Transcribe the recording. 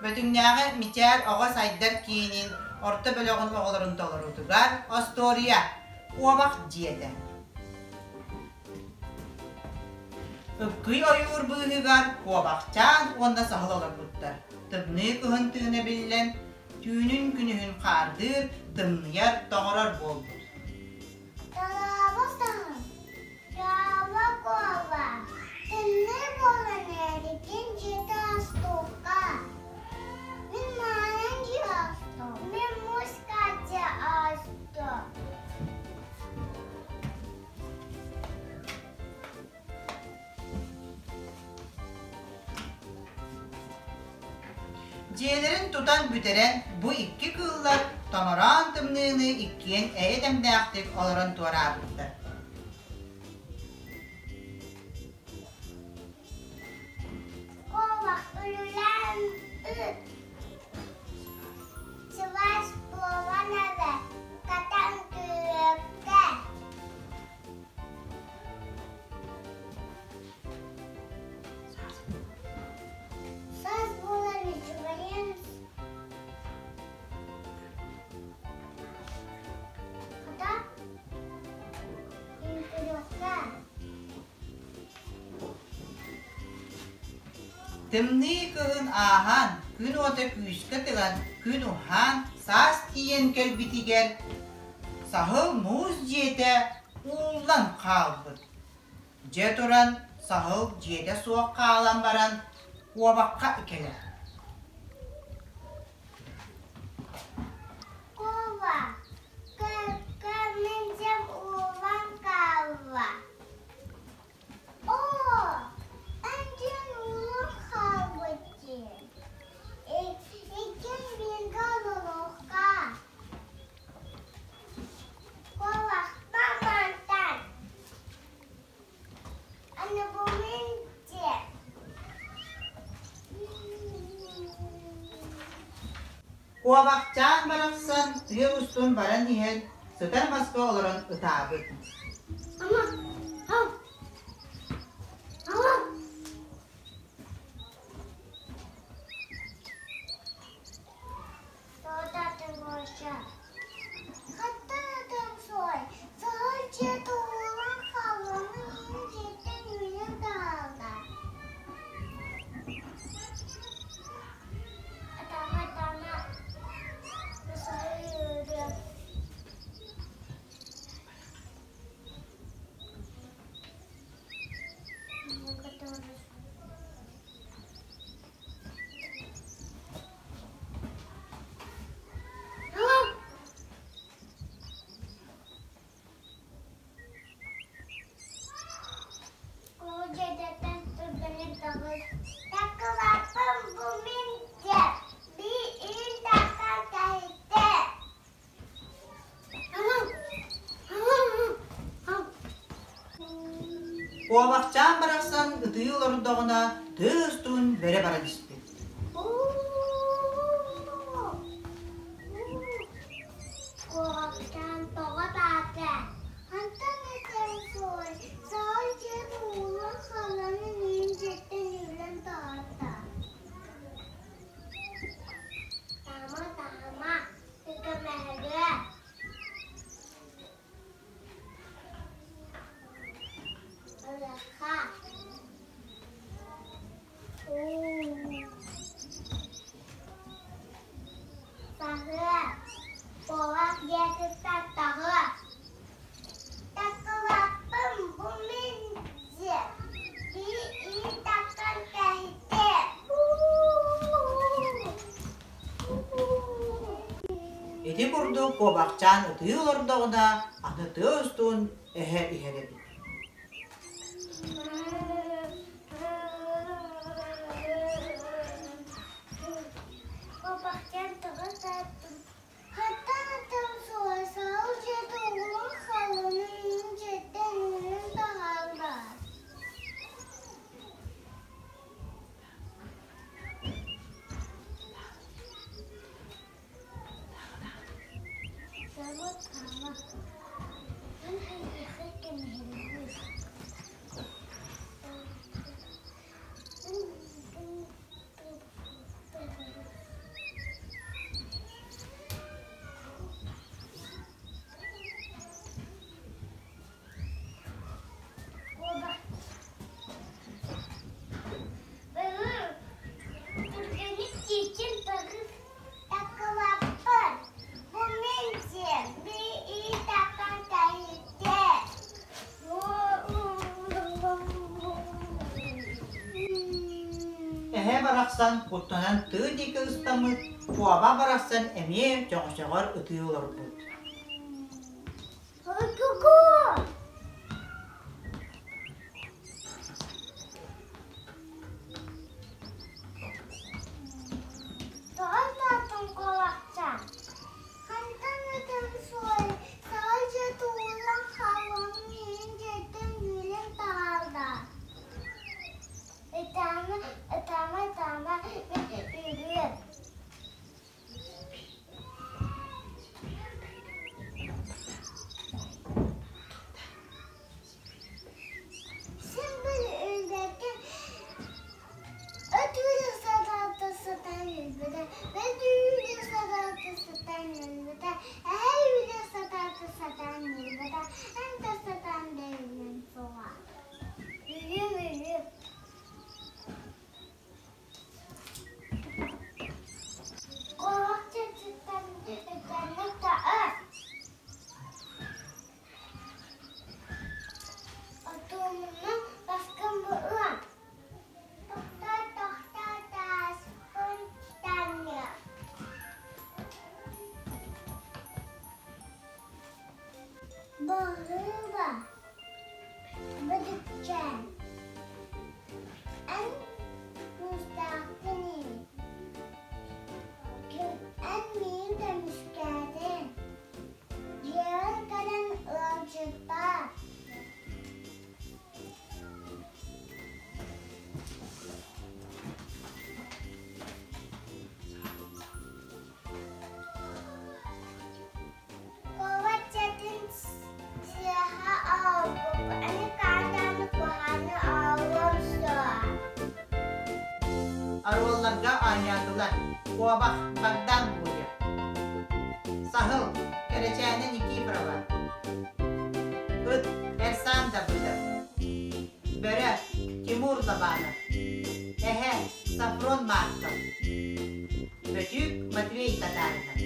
Бөтүҥнээҕи Мичээр оҕо сайдар киинин орто бөлөҕүн оҕолорун толоруутугар остуоруйа «Куобах дьиэтэ». Ыккый ойуур быыһыгар куобахчаан уонна саһыл олорбуттар. Тымныы кыһын тыына биллэн, түүнүн-күнүһүн хаардыыр, тымныйар, тоҥорор буолбут. Дорообо саһыл, дорообо куоба, тымныы буолан эригин дьиэтэ астуохха. Мин маанан дьиэ астым, мин муска дьиэ астым. Дьиэлэрин тутан бүтэрэн, бу икки кыыллар томороон тымныыны иккиэн эйэ-дэмнээхтик олорон туораабыттар. Олох үлэлээн ыыт. Сылаас буолан эрэ, катан күрүөккэ. Саас буолан үчүгэйин хата үҥкүрүөххэ. Тымныы кыһын ааһан, күн уота күүскэ тыган, күн уһаан, саас тиийэн кэлбитигэр саһыл муус дьиэтэ ууллан хаалбыт. Дьэ туран саһыл дьиэтэ суох хаалан баран куобахха кэлэр. Куоба, кэ мин дьиэм ууллан хаалла. Оо, эн дьиэҥ ууллан хаалбыт дии. Иккиэн бииргэ олоруохха. Куобахпа мантан. Аны бу мин дьиэм. Куобахчаан барахсан тыа устун баран иһэн сытар маска олорон ытаабыт. Ама, ау, ау. Куобахчаан барахсан ытыы олордоҕуна тыа устун бөрө баран испит. Куобахчаан тоҕо таата? Хантан этэн суой, саҕа дьиэ уулун халланын иһин дьиэттэн үүрэн таҕыста. Таама, таама, көмөһөрүө. Ылыахха. Саһыа, куобах диэкиттэн таҕыа. Такылаппын бу мин дьиэ, бии таккан кэһитэ. Ити курдук куобахчаан ытыы олордоҕуна, аны тыа устун эһэ иһэр эбит. Куобахчаан тоҕо тааттым Хантан аттан суой саал дьиэтэ уһун халынын дьиэттэн үүнэн таһаарбат. Эһэ барахсан куттанан тыы диэки ыстаммыт, куоба барахсан эмиэ чөҥөчөҕөр ытыы олорбут. Тоҕо тааттан куобахчаан? Хантан ытан суой, саҕа дьиэ тууллан хааллаҕын иһин дьиэттэн үүрэн таһаарда. Ытаама, ытаама, ытаама, мин үүрүөм. Син bir ülbette Ötürü сатаата сатаан өлбөтө, бөтүүрү сатаата сатаан өлбөтө, эһэ үүрэ сатаата сатаан өлбөтө, эн да сатаан да өлүөм суоҕа. Өлүөм, өлүөм. Куобах чачыттан үтэнник та'ар. Отуумуна баскын бы'ыам. Тохтоо-тохтоо тааспын таҥыа. Баһыыба, Бүдүкчээн, эн куустааххын ини, эн миигин көмүскээтиҥ, дьиэҕэр кэлэн ыалдьыттаа. Куобаччатын сыаһа оҥорбуппут, аны каартаны куһаҕаны оҥоруом суоҕа. Оруолларга оонньоотулар Куобах Богдан Гурьев, Саһыл Кэрэчээнэ Никифорова, Ыт Эрсан Давыдов, Бөрө Тимур Лобанов, Эһэ Софрон Марков, Бөтүүк Матвей Татаринов.